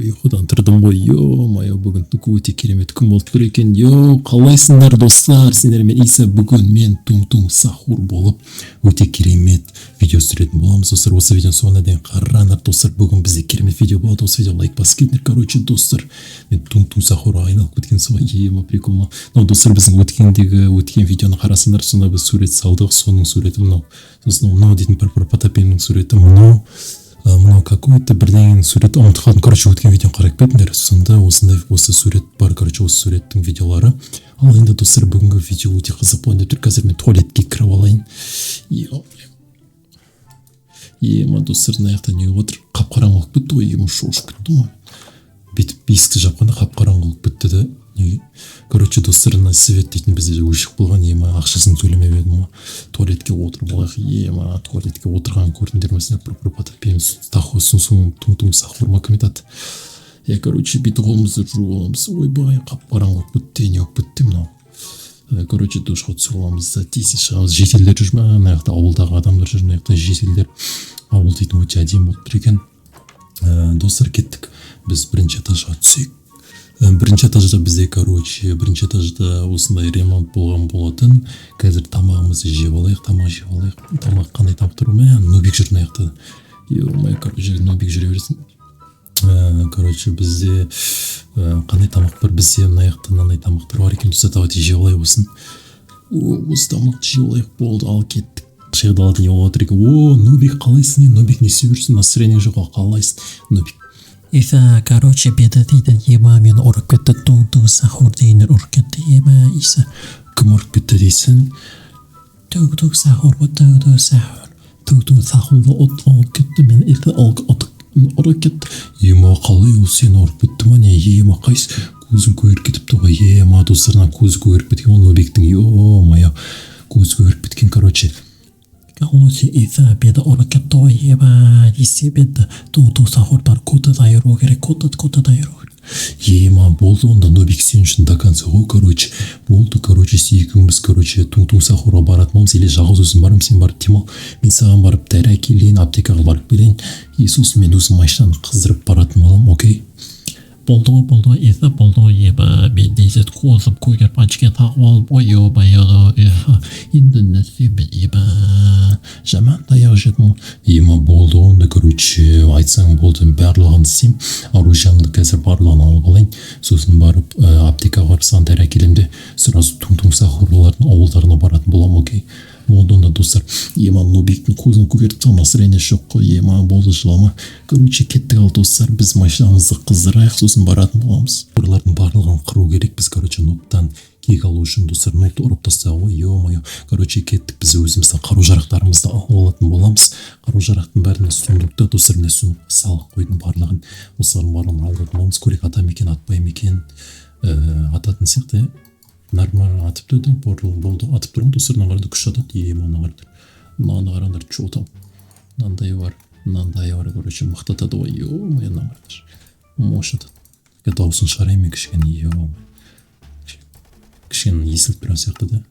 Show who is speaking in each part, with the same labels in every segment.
Speaker 1: Ұйқыдан тұрдым ғой, ё-моё, бүгін өте керемет күн болып тұр екен. Йо, қалайсыңдар, достар? Сендермен Иса. Бүгін мен Туң-Туң Сахур болып, өте керемет видео түсіретін боламыз, достар. Осы видеоның соңына дейін қараңдар, достар. Бүгін бізде керемет видео болады. Осы видеоға лайк басып кетіңдер. Короче, достар, мен Туң-Туң Сахурға айналып кеткен сол, ема, прикол. Мынау, достар, біздің өткендегі өткен видеоны қарасаңдар, сонда біз сурет салдық, соның суреті мынау. Сосын мынау дейтін бір Потапенің суреті мынау, мынау какой-то бірдеңенің суреті, ұмытып қалдым. Короче, өткен видеоны қарап кетіңдер, сонда осындай осы сурет бар. Короче, осы суреттің видеолары. Ал енді, достар, бүгінгі видео өте қызық болайын деп тұр. Қазір мен туалетке кіріп алайын. Ема, достар, мына жақта не болып жатыр? Қап қараңғы болып кетті ғой. Ема, шошып кеттім ғой. Бүйтіп есікті жапқанда қап қараңғы болып кетті да. Неге? Короче, достар, мына свет дейтін бізде өшіп қалған. Ема, ақшасын төлемеп едім ғой. Туалетке отырып алайық. Ема, туалетке отырғанын көрдіңдер ме сендер? Бір Потапен, Туң-Туң Сахур ма, кім айтады? Е, короче, бүйтіп қолымызды жуып аламыз. Ойбай, қап қараңғы болып кетті. Не болып кетті мынау? Короче, душқа түсіп аламыз да, тез шығамыз. Жителдер жүр ма мына жақта? Ауылдағы адамдар жүр мына жақта, жителдер. Ауыл дейтін өте әдемі болып тұр екен. Достар, кеттік, біз бірінші этажға түсейік. Бірінші этажда бізде, короче, бірінші этажда осындай ремонт болған болатын. Қазір тамағымызды жеп алайық, тамақ жеп алайық. Тамақ, қандай тамақ тұр? Мә, Нубик жүр мына жақта. Е, короче, Нубик жүре берсін. Короче, бізде қандай тамақ бар? Бізде мына жақта мынандай тамақтар бар екен, достар. Давайте жеп алайық осын. О, осы тамақты жеп алайық, болды. Ал кеттік. Шыға далада не болып жатыр екен? О, Нубик, қалайсың? Е, Нубик, не істеп жүрсің? Настроение жоқ ғой, қалайсың, Нубик?
Speaker 2: Иса, короче, беда дейді, ема, мені ұрып кетті, Туң-Туң Сахур дегендер ұрып кетті, ема, Иса.
Speaker 1: Кім ұрып кетті дейсің?
Speaker 2: Туң-Туң Сахур ғой, Туң-Туң Сахур.
Speaker 1: Туң-Туң Сахурды от алып кетті мені, ертең ұрып кетті. Ема, қалай, ол сені ұрып кетті ма, не? Ема, қайсы? Көзің көгеріп кетіпті ғой. Ема, достар, мына көзі көгеріп кеткен ғой Нубиктің. Ё-моё, көзі көгеріп кеткен, короче.
Speaker 2: Короче, Иса, мені ұрып кетті ғой, ема, не істеймін енді? Туң-Туң Сахурдан кодын айыру керек, кодын айыру керек.
Speaker 1: Ема, болды онда, Нубик, сен үшін до конца ғой. Короче, болды, короче, екеуміз, короче, Туң-Туң Сахурға баратын боламыз или жалғыз өзім барамын. Сен барып демал, мен саған барып дәрі әкелейін, аптекаға барып келейін и сосын мен өзім машинаны қыздырып баратын боламын, окей?
Speaker 2: Болды ғой, болды ғой, Иса, болды ғой, ема, мен несі, көзім көгеріп, очки тағып алдым ғой, ё-моё, Иса, енді не істеймін, ема?
Speaker 1: Жаман таяқ жедім ғой. Ема, болды ғой онда, короче, айтсаң болды, барлығын істеймін. Оружиемді қазір барлығын алып алайын, сосын барып аптекаға барып, саған дәрі әкелемін де, сразу Туң-Туң Сахурлардың ауылдарына баратын боламын, окей? Болды онда, достар. Ема, Нубиктің көзін көгертіп тастаған, настроениесі жоқ қой. Ема, болды, жылама. Короче, кеттік. Ал, достар, біз машинамызды қыздырайық, сосын баратын боламыз. Олардың барлығын қыру керек біз, короче, нубтан кек алу үшін. Достар, нубты ұрып тастаған ғой, ё-моё. Короче, кеттік, біз өзіміздің қару жарақтарымызды алып алатын боламыз. Қару жарақтың бәрін сундукта, достар, міне, сундукқа салып қойдым барлығын. Осылардың барлығын алып алатын боламыз. Көрейік, ата ма екен, атпай ма екен? Ататын сияқты, иә, нормально атып тұрды. Болды, атып тұр ғой, достар. Мына қараңдар, күшті атады. Е, мына қараңдар, мынаны қараңдар, че там, мынандай бар, мынандай бар. Короче, мықты атады ғой, ё-моё. Мына қараңдаршы, мощно атады. Дауысын шығарайын мен кішкене. Е, кішкене естіліп тұрған сияқты да.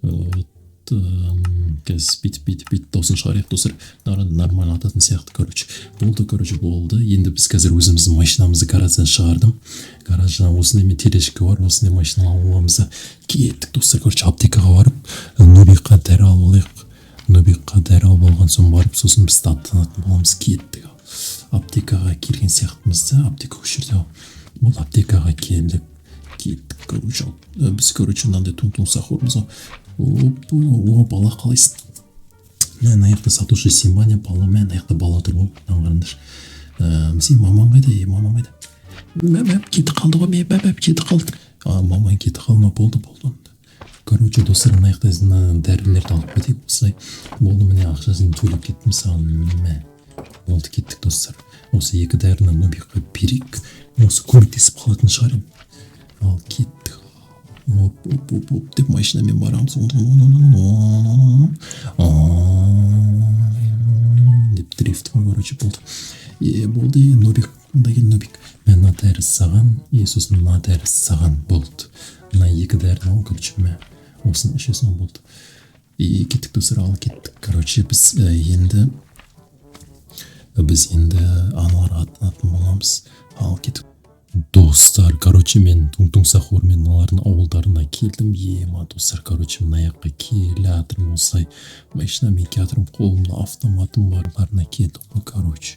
Speaker 1: Вот, қазір бүйтіп, бүйтіп, бүйтіп дауысын шығарайық, достар. Нормально ататын сияқты. Короче, болды, короче, болды. Енді біз қазір өзіміздің машинамызды гараждан шығардым. Гараждан осындай мен тележка бар, осындай машина алып аламыз да, кеттік, достар. Короче, аптекаға барып, Нубикқа дәрі алып алайық. Нубикқа дәрі алып алған соң барып, сосын біз аттанатын боламыз. Кеттік. Аптекаға келген сияқтымыз да. Аптека осы жерде. Бұл аптекаға келдік, кеттік. Короче, біз, короче, мынандай Туң-Туң Сахурмыз ғой. Оп, о, бала, қалайсың? Мә, мына жақта сатушы сен ба, не, бала? Мә, мына жақта бала тұр ғой, мынаны қараңдаршы. Сен мамаң қайда? Е, мамаң қайда?
Speaker 2: Мамам кетіп қалды ғой, мен, мамам кетіп қалды.
Speaker 1: А, мамаң кетіп қалды ма? Болды, болды онда. Короче, достар, мына жақта мына дәрілерді алып кетейік осылай. Болды, міне, ақшасын төлеп кеттім саған, мә. Болды, кеттік, достар. Осы екі дәріні Нубикқа берейік, осы көмектесіп қалатын шығар енді. Ал кеттік. Оп, оп, оп, оп деп машинамен барамыз деп, дрифт қой. Короче, болды, е, болды. Е, Нубик, мында кел, Нубик. Мә, мына дәрі саған и сосын мына дәрі саған. Болды, мына екі дәріні ал, короче, мә, осыны ішесің, болды. И кеттік, достар. Ал кеттік. Короче, біз енді аналарға аттанатын боламыз. Ал кеттік, достар. Короче, мен Туң Сахур мен мыналардың ауылдарына келдім. Ема, достар, короче, мына жаққа келе жатырмын осылай, машинамен келе жатырмын, қолымда автоматым бар. Ауылдарына келдік қой. Короче,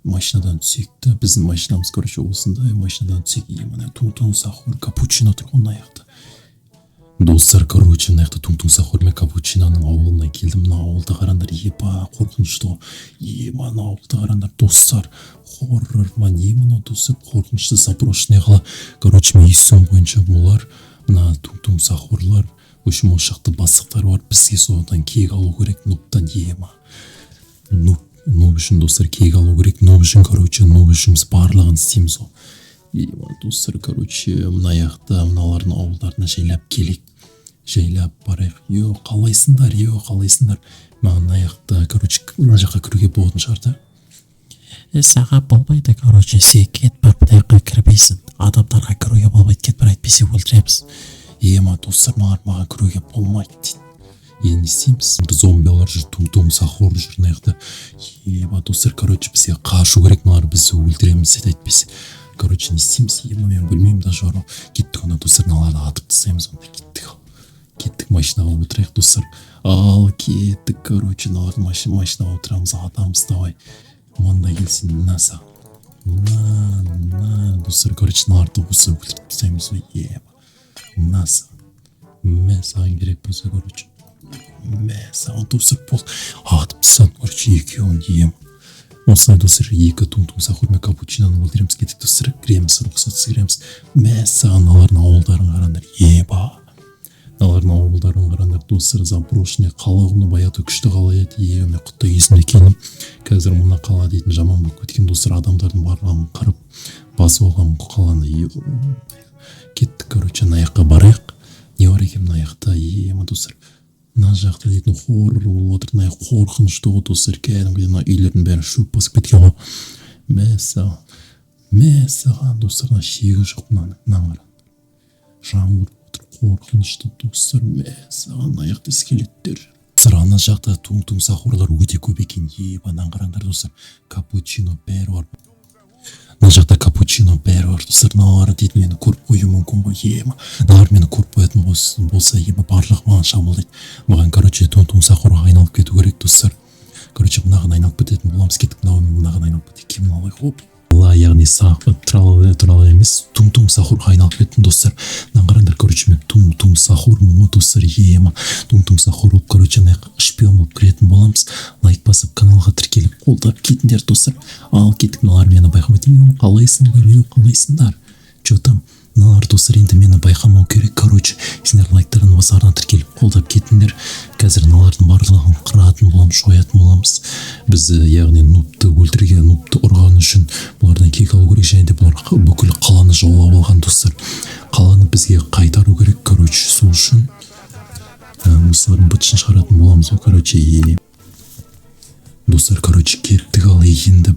Speaker 1: машинадан түсейік та. Біздің машинамыз, короче, осындай. Машинадан түсейік. Е, мына Туң Сахур, Капучино тұр ғой мына жақта. Достар, короче, мына жақта Туң Сахур мен Капучиноның ауылына келдім. Мына ауылды қараңдар, еба, қорқынышты ғой. Ема, мына ауылды қараңдар, достар, хоррор ма, не мынау, достар? Қорқынышты заброшенный қала. Короче, мен естуім бойынша, бұлар, мына Туң Сахурлар, в общем, осы жақта бастықтар бар. Бізге содан кек алу керек нубтан. Ема, нуб үшін, достар, кек алу керек. Нуб үшін, короче, нуб үшін біз барлығын істейміз ғой. Ема, достар, короче, мына жақта мыналардың ауылдарына жайлап келейік, жайлап барайық. Е, қалайсыңдар? Е, қалайсыңдар? Маған мына жақта, короче, мына жаққа кіруге болатын шығар да.
Speaker 2: Е, саған болмайды, короче, сен кет бар, мына жаққа кірмейсің, адамдарға кіруге болмайды, кет бар, әйтпесе өлтіреміз.
Speaker 1: Ема, достар, маған кіруге болмайды дейді. Енді не істейміз? Зомбилар жүр, Туң Сахур жүр мына жақта. Ема, достар, короче, бізге қашу керек, мыналар бізді өлтіреміз дейді әйтпесе. Короче, не істейміз? Ема, мен білмеймін даже бар ғой. Кеттік онда, достар, мыналарды атып тастаймыз онда. Кеттік, ал кеттік, машинаға отырайық, достар. Ал кеттік, короче, мыналарды машинаға отырамыз, атамыз. Давай, мында келсін, на саған, на, на. Достар, короче, мыналарды осы өлтіріп тастаймыз ғой. Ема, на саған, мә саған, керек болса, короче, мә саған. Достар, болды, атып тастадым, короче, екеуін. Ем, осылай, достар, екі Туң Сахур мен Капучиноны өлтіреміз. Кеттік, достар, кіреміз, рұқсатсыз кіреміз. Мә саған, мыналардың ауылдарын қараңдар. Еба, мыналардың ауылдарын қараңдар, достар, заброшенный қала ғой. Баяғыда күшті қала еді. Е, мен құттай есімде келдім, қазір мына қала дейтін жаман болып кеткен, достар, адамдардың барлығын қырып, басып алған қаланы. Е, кеттік, короче, мына жаққа барайық. Не бар екен мына жақта? Ема, достар, мына жақта дейтін хоррор болып отыр, мына жақ қорқынышты ғой, достар. Кәдімгідей мына үйлердің бәрі шөп басып кеткен ғой. Мәссаған, мәссаған, достар, мына шегі жоқ мынаның. Мынаны қараңдар, жаңбыр отыр, қорқынышты, достар. Мәссаған, мына жақта скелеттер. Достар, ана жақта Туң Сахурлар өте көп екен. Еба, мынаны қараңдар, достар, Капучино, бәрі бар мына жақта, Капучино, бәрі бар. Достар, мыналар дейтін мені көріп қоюы мүмкін ғой. Ема, мыналар мені көріп қоятын болса, ема, барлығы маған шабуылдайды. Маған, короче, Туң Сахурға айналып кету керек, достар. Короче, мынаған айналып кететін боламыз. Кеттік, мынау мынаған айналып кетейік, киімін алайық. Оп, яғни туралы туралы емес, Туң Сахурға айналып кеттім, достар. Мынаны қараңдар, короче, мен Туң Сахурмын ғой, достар. Ема, Туң Сахур болып, короче, мына жаққа шпион болып кіретін боламыз. Лайк басып, каналға тіркеліп, қолдап кетіңдер, достар. Ал кеттік, мыналар мені байқамайды. Е, қалайсыңдар? Е, қалайсыңдар? Че там мыналар, достар? Енді мені байқамау керек. Короче, сендер лайктарын басып, арна тіркеліп, қолдап кетіңдер. Қазір мыналардың барлығын қыратын боламыз, жоятын боламыз бізді. Яғни нубты өлтірген, нубты ұрған үшін бұлардан кек алу керек. Және де бұлар бүкіл қаланы жаулап алған, достар. Қаланы бізге қайтару керек. Короче, сол үшін осылардың бытышын шығаратын боламыз ғой. Короче, достар, короче, кеттік. Ал енді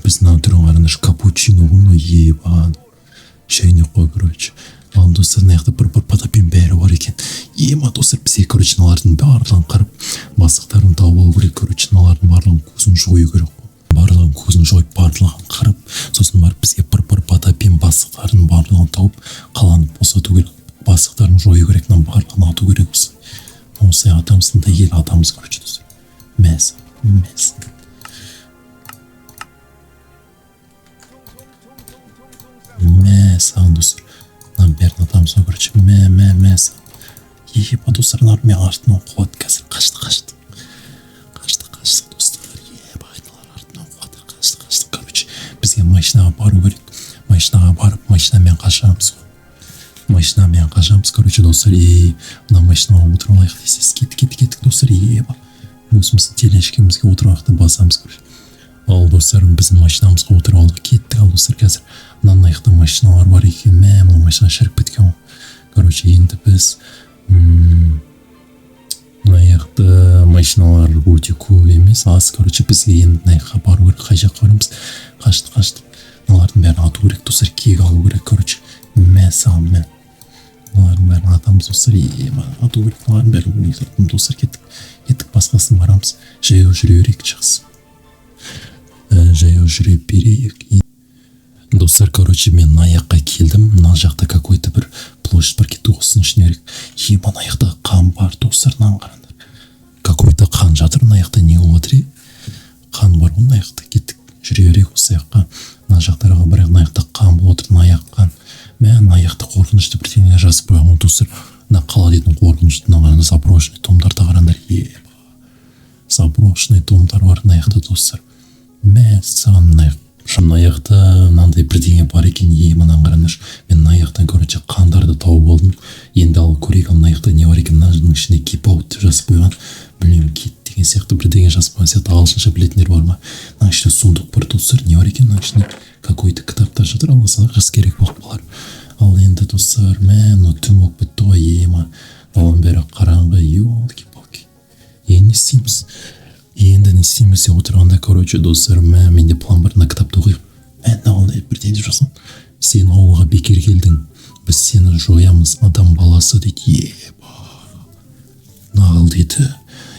Speaker 1: біз мына түрін қараңдаршы, Капучино ғой мынау. Ебан, шайнек қой, короче. Ал, достар, мына жақта бір потапин, бәрі бар екен. Ема, достар, бізге, короче, мыналардың барлығын қырып, бастықтарын тауып алу керек. Короче, мыналардың барлығын көзін жою керек қой. Барлығын көзін жойып, барлығын қырып, сосын барып бізге бір потапин бастықтарын барлығын тауып, қаланы босату керек, бастықтарын жою керек, мынаның барлығын ату керек. Осы осылай атамыз, мындай ел атамыз. Короче, достар, мәс, мәс, мә саған, достар, мынаның бәрін атамыз ғой. Короче, мә, мә, мә саған. Еба, достар, мыналар мен артынан қуады қазір. Қашты, қашты, қашты, қаштық, достар. Еба, мыналар артынан қуады. Қаштық, қаштық. Короче, бізге машинаға бару керек. Машинаға барып, машинамен қашамыз ғой, машинамен қашамыз. Короче, достар, ей, мына машинаға отырып алайық десеңіз. Кеттік, кеттік, кеттік, достар. Еба, өзіміздің тележкамызға отырып алайық та, басамыз. Короче, ал, достар, біздің машинамызға отырып алдық. Кеттік. Ал, достар, қазір мына жақта машиналар бар екен. Мә, мына машина шіріп кеткен ғой. Короче, енді біз мына жақта машиналар өте көп емес, аз. Короче, бізге енді мына жаққа бару керек. Қай жаққа барамыз? Қаштық, қаштық. Мыналардың бәрін ату керек, достар, кек алу керек. Короче, мә саған, мә, мыналардың бәрін атамыз, достар. Е, ату керек мыналардың бәрін, достар. Кеттік, кеттік, басқасын барамыз. Жаяу жүре берейік, жақсы. Жаяу жүре берейік. Достар, короче, мен мына жаққа келдім. Мына жақта какой-то бір площадь бар, кеттік осының ішіне керек. Е, мына жақта қан бар, достар, мынаны қараңдар. Какой-то қан жатыр мына жақта, не болып жатыр, е? Қан бар ғой мына жақта, кеттік, жүре берейік осы жаққа. Мына жақтарға барайық, мына жақта қан болып отыр, мына жақ қан. Мә, мына жақта қорқынышты бірдеңе жазып қойған ғой, достар. Мына қала дейтін қорқынышты, мына қараңдар, заброшенный домдарды қараңдар. Е, заброшенный домдар бар мына жақта, достар. Мәссаған, мына жақта мынандай бірдеңе бар екен. Е, мынаны қараңдаршы. Мен мына жақтан, короче, қандарды тауып алдым. Енді ал көрейік, ал мына жақта не бар екен? Мынаның ішінде keep out деп жазып қойған, білмеймін, кет деген сияқты бірдеңе жазып қойған сияқты. Ағылшынша білетіндер бар ма? Мынаның ішінде сундук бар, достар. Не бар екен мынаның ішінде? Какой-то кітаптар жатыр, ала салайық, керек болып қалар. Ал енді, достар, мә, мынау түн болып кетті ғой. Ема, даланың бәрі қараңғы, елки палки. Енді не істейміз, енді не істейміз деп отырғанда, короче, достар, мә, менде план бар. Мына кітапты оқиық. Мә, мынау бірдеңе деп жазған: «Сен ауылға бекер келдің, біз сені жоямыз, адам баласы», — дейді. Еба, мынау дейді.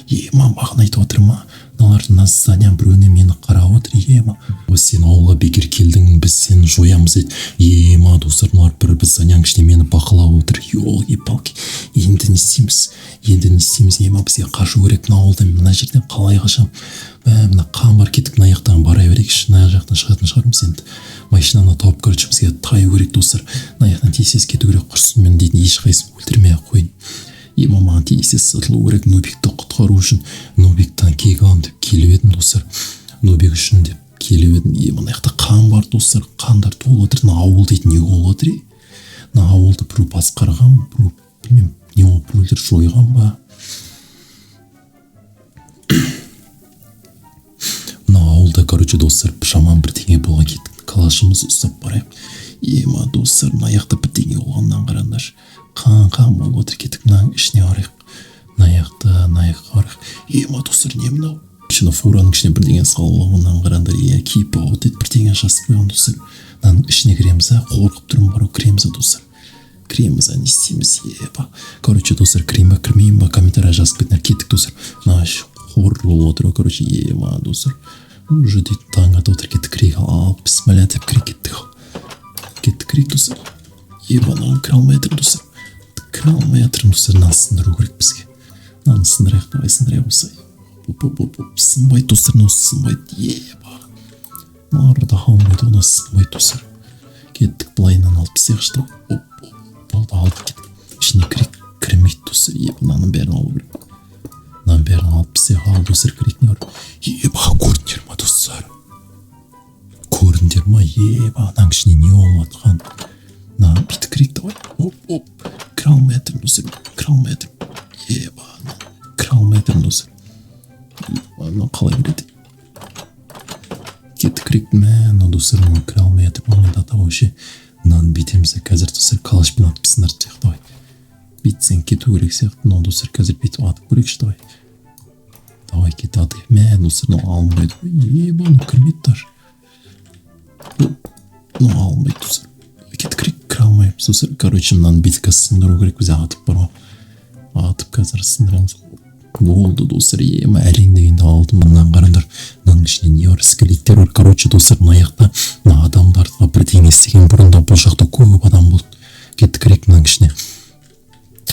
Speaker 1: Ема, маған айтып отыр ма мыналар? Мына зданияның біреуіне мені қарап отыр. Ема, «Сен ауылға бекер келдің, біз сені жоямыз», — дейді. Ема, достар, мыналар бір зданияның ішінде мені бақылап отыр. Елки палки, енді не істейміз, енді не істейміз? Ема, бізге қашу керек мына ауылдан. Мына жерден қалай қашамын? Мә, мына қан бар, кеттік, мына жақтан бара берейікші. Мына жақтан шығатын шығармыз енді машинаны тауып. Короче, бізге таю керек, достар, мына жақтан тез тез кету керек. Құрсын, мен дейтін ешқайсысын өлтірмей ақ қояйын. Ема, маған тез тез сытылу керек Нубикті құтқару үшін. Нубиктан кек аламын деп келіп едім, достар, Нубик үшін деп келіп едім. Е, мына жақта қан бар, достар, қандар толып отыр. Мына ауыл дейтін не болып отыр, е? Мына ауылды біреу басқарған, біреу, білмеймін, не болып, біреулер жойған ба? Мына ауылда, короче, достар, жаман бірдеңе болған. Кеттік, калашымызды ұстап барайық. Ема, достар, мына жақта бірдеңе болғаннан, қараңдаршы, қан қан болып отыр. Кеттік, мынаның ішіне барайық. Мына жақта, мына жаққа барайық. Ема, достар, не мынау? Ішіне, фураның ішіне бірдеңе салып алған, мынаны қараңдар. Е, keep out дейді, бірдеңе жазып қойған, достар. Мынаның ішіне кіреміз а? Қорқып тұрмын бар ғой. Кіреміз а, достар, кіреміз а? Не істейміз? Еба, короче, достар, кірейін ба, кірмейін ба? Комментарий жазып кетіңдер. Кеттік, достар, мына хор болып отыр ғой, короче. Ема, достар, уже дейді, таң атып отыр. Кеттік, кірейік. Ал, бісміллә деп кірейік. Кеттік, ал, кеттік, кірейік, достар. Еба, мынаны кіре алмай жатырмын, достар, кіре алмай жатырмын, достар. Мынаны сындыру керек бізге, мынаны сындырайық. Давай, сындырайық осылай. Оп, оп, оп, оп. Сынбайды, достар, мынау сынбайды. Еба, мыналар да алмайды ғой, мынау сынбайды, достар. Кеттік, былайынан алып тастайықшы. Давай, оп, оп, болды, алдық. Кеттік, ішіне кірейік. Кірмейді, достар. Е, мынаның бәрін алу керек, мынаның бәрін алып тастайық. Ал, достар, кірейік. Не бар? Еба, көрдіңдер ма, достар, көрдіңдер ма? Еба, ананың ішінде не болып жатқан? Мына бүйтіп кірейік, давай. Оп, оп, кіре алмай жатырмын, достар, кіре алмай жатырмын. Еба, кіре алмай жатырмын, достар. Мынау қалай кіреді? Кеттік, кірейік. Мә, мынау, достар, мынау кіре алмай жатырмын мен да вообще. Мынаны бүйтеміз де қазір, достар, калашпен атып сындырып тастайық. Давай, бүйтсең кету керек сияқты мынау, достар. Қазір бүйтіп атып көрейікші. Давай, давай, кет, атайық. Мә, достар, мынау алынбайды ғой. Еба, мынау кірмейді даже, мынау алынбайды, достар. Кеттік, кірейік. Кіре алмаймыз, достар. Короче, мынаны бүйтіп қазір сындыру керек бізде. Атып бар ғой, атып қазір сындырамыз. Болды, достар, ема, әрең дегенде алдым. Мынаны қараңдар, мынаның ішінде не бар? Скелеттер бар. Короче, достар, мына жақта мына адамдарға бірдеңе істеген. Бұрында бұл жақта көп адам болды. Кеттік, кірейік мынаның ішіне.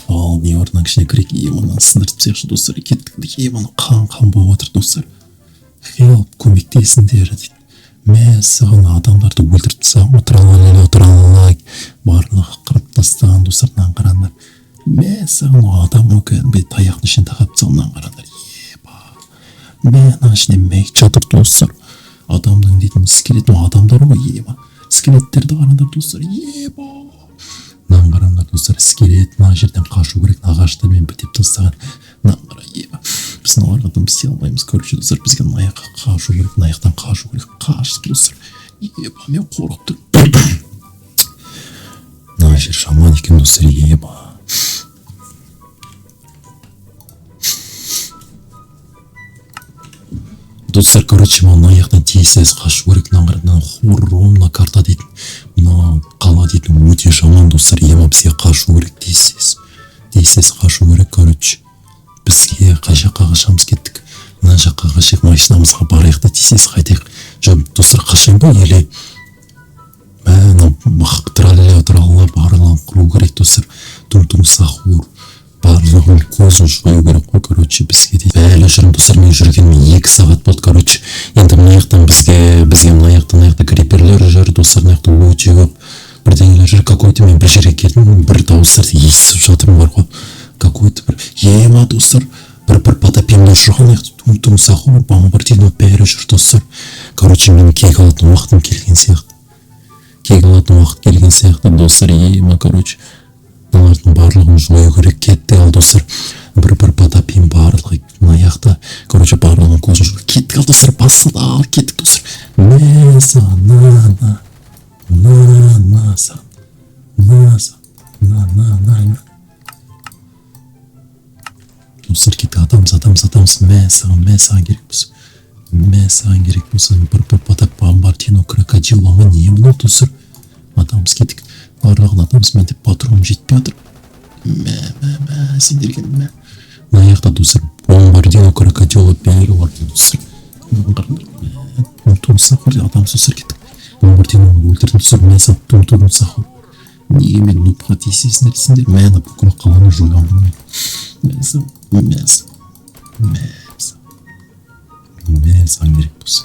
Speaker 1: Ал, не бар мынаның ішіне? Кірейік. Е, мынаны сындырып тастайықшы, достар. Кеттік. Е, мына қан қан болып жатыр, достар. «Help, көмектесіңдер», — дейді. Мәссаған, адамдарды өлтіріп тастаған ғой. Тралала, тралала, барлығы қырып тастаған, достар. Мынаны қараңдар. Мәссаған, мынау адам ғой, кәдімгідей таяқтың ішіне тақап тастаған. Мынаны қараңдар. Еба, мә, мынаның ішінде мәйіт жатыр, достар. Адамның дейтін скелет, мынау адамдар ғой. Еба, скелеттерді қараңдар, достар. Еба, мынаны қараңдар, достар, скелет. Мына жерден қашу керек, ағаштармен бітеп тастаған. Мынаны қара. Еба, біз мыналарға дым істей алмаймыз. Короче, достар, бізге мына жаққа қашу керек, мына жақтан қашу керек. Қаштық, достар. Еба, мен қорқып тұрмын. Мына жер жаман екен, достар. Еба. Достар, короче, мына жақтан тез тез қашу керек. Мына қара, мына хоррор, мына карта дейтін, мына қала дейтін өте жаман, достар. Ема, бізге қашу керек, тез тез, тез тез қашу керек. Короче, бізге қай жаққа қашамыз? Кеттік, мына жаққа қашайық. Машинамызға барайық та, тез тез қайтайық. Жоқ, достар, қашайын ба или Сахур, барлығын көзін жою керек қой, короче, бізге де. Әлі жүрмін, достар, мен жүргеніме 2 сағат болды, короче. Енді мына жақтан бізге мына жақта криперлер жүр, достар, мына жақта өте көп бірдеңелер жүр. Какой-то мен бір жерге келдім, бір дауыстарды естіп жатырмын бар ғой. Какой-то бір, ема, достар, бір потопимдар жүр ғой мына жақта. Тум Тум Сахур, Бомбардино, бәрі жүр, достар. Короче, менің кек алатын уақытым келген сияқты, кек алатын уақыт келген сияқты, достар. Ема, короче, мыналардың барлығын жою керек. Кеттік. Ал, достар, бір потопим барлығы мына жақта. Короче, барлығын көзін жою. Кеттік. Ал, достар, басылды. Ал, кеттік, достар. Мә саған, на, на, на, на саған, на саған, на, на, на, на. Достар, кеттік, атамыз, атамыз, атамыз. Мә саған, мә саған, керек болса, мә саған, керек болса. Бір потап, Бомбардино Крокодило ма, не мынау, достар? Атамыз, кеттік, барлығын атамыз. Менде патрон жетпей жатыр. Мә, мә, мә сендерге, мә. Мына жақта, достар, Бомбардино Крокодило, бәрі бар, достар. Мә, Тум Сахур, атамыз, достар, кеттік. Бомбардиноны өлтірдім, достар. Мә саған, Тум Тум Сахур. Неге мен нубқа тиісесіңдер сендер? Мә, ана бүкіл қаланы жоямын. Мә саған, мә саған, мә саған, мә саған, керек болса.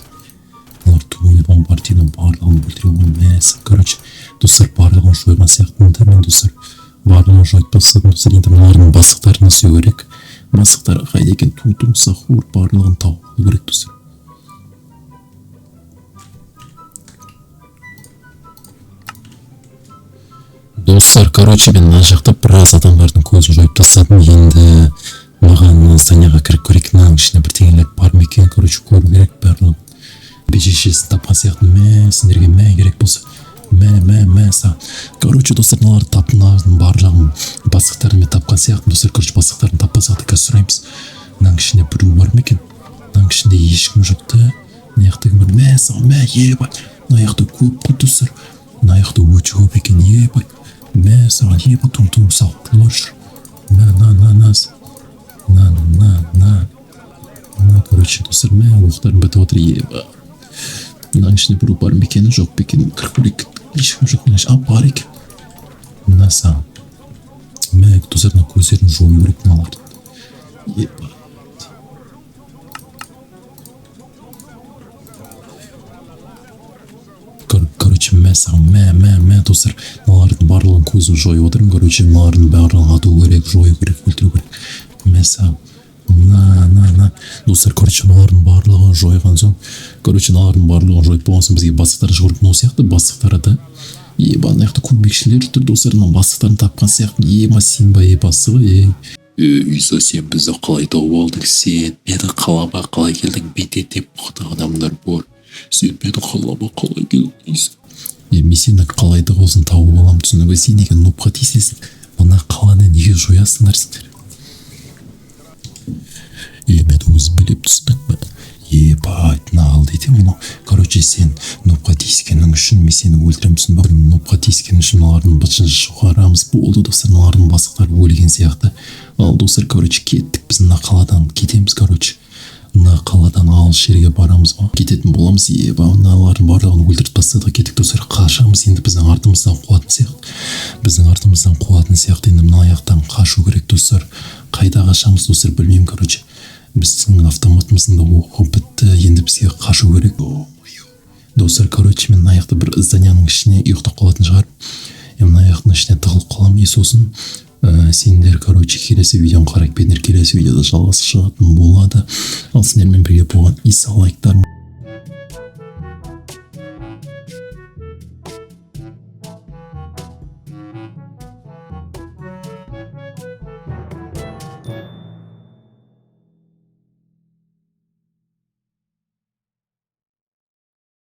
Speaker 1: Олар түгел Бомбардино, барлығын өлтіремін ғой, мә саған. Короче, достар, барлығын жойған сияқтымын да мен, достар. Барлығын жойып тастадым, достар. Енді мыналардың бастықтарын іздеу керек. Бастықтары қайда екен? Тум Тум Сахур, барлығын тауып алу керек, достар. Достар, короче, мен мына жақта біраз адамдардың көзін жойып тастадым. Енді маған мына зданияға кіріп көрейік. Мынаның ішінде бірдеңелер бар ма екен, короче, көру керек барлығын. Шешесін тапқан сияқты. Мә сендерге, мә, керек болса, мә, мә, мә саған. Короче, достар, мыналарды таптым, мыналардың барлығын, бастықтарын мен тапқан сияқтымын, достар. Короче, бастықтарын таппасақ та, қазір сұраймыз. Мынаның ішінде біреу бар ма екен? Мынаның ішінде ешкім жоқ та. Мына жақта кім бар? Мә саған, мә, ебать, мына жақта көп қой, достар. Мына жақта өте көп екен, ебать. Мә саған, ебать, Тум Тум Сахурлар жүр. Мә, на, на, на, на, на, на, на. Короче, достар, мә, оқтарым бітіп отыр, ебать. Мынаның ішінде біреу бар ма екен, жоқ па екен? Кіріп көрейік. Ешкім жоқ мына. А, бар екен. Мына саған, мә. Достар, мына көздерін жою керек мыналардың, ебать. Короче, мә саған, мә, мә, мә. Достар, мыналардың барлығын көзін жойып отырмын. Короче, мыналардың барлығын ату керек, жою керек, өлтіру керек. Мә саған, на, на, на. Достар, короче, мыналардың барлығын жойған соң, короче, мыналардың барлығын жойып болған соң, бізге бастықтар шығу керек мынау сияқты, бастықтары да. Еба, ана жақта көмекшілер тұр, достар. Мына бастықтарын тапқан сияқты. Ема, сен ба, е, бастығы, ей? Иса, сен бізді қалай тауып алдың? Сен мені қалама қалай келдің? Менде де мықты адамдар бар. Сен мені қалама қалай келдің, Иса? Е, мен сені қалай да болсын тауып аламын, түсіндің бе? Сен неге нубқа тиісесің? Мына қаланы неге жоясыңдар сендер? Е, мен өзім білемін, түсіндің бе? Ебать, мына дейді мынау. Короче, сен нубқа тиіскенің үшін мен сені өлтіремін, түсіндің бе? Нубқа тиіскенің үшін мыналардың бытшын шығарамыз. Болды, достар, мыналардың бастықтары өлген сияқты. Ал, достар, короче, кеттік, біз мына қаладан кетеміз. Короче, мына қаладан алыс жерге барамыз ғой, кететін боламыз. Еба, мыналардың барлығын өлтіріп тастадық. Кеттік, достар, қашамыз. Енді біздің артымыздан қуатын сияқты, біздің артымыздан қуатын сияқты. Енді мына жақтан қашу керек, достар. Қайда қашамыз, достар, білмеймін. Короче, біздің автоматымыздың да оғы бітті. Енді бізге қашу керек. Ё-моё. Достар, короче, мен мына жақта бір зданияның ішіне ұйықтап қалатын шығармын. Е, мына жақтың ішіне тығылып қаламын. И сосын сендер, короче, келесі видеоны қарап кетіңдер. Келесі видеода жалғасы шығатын болады. Ал сендермен бірге болған Иса. Лайктарың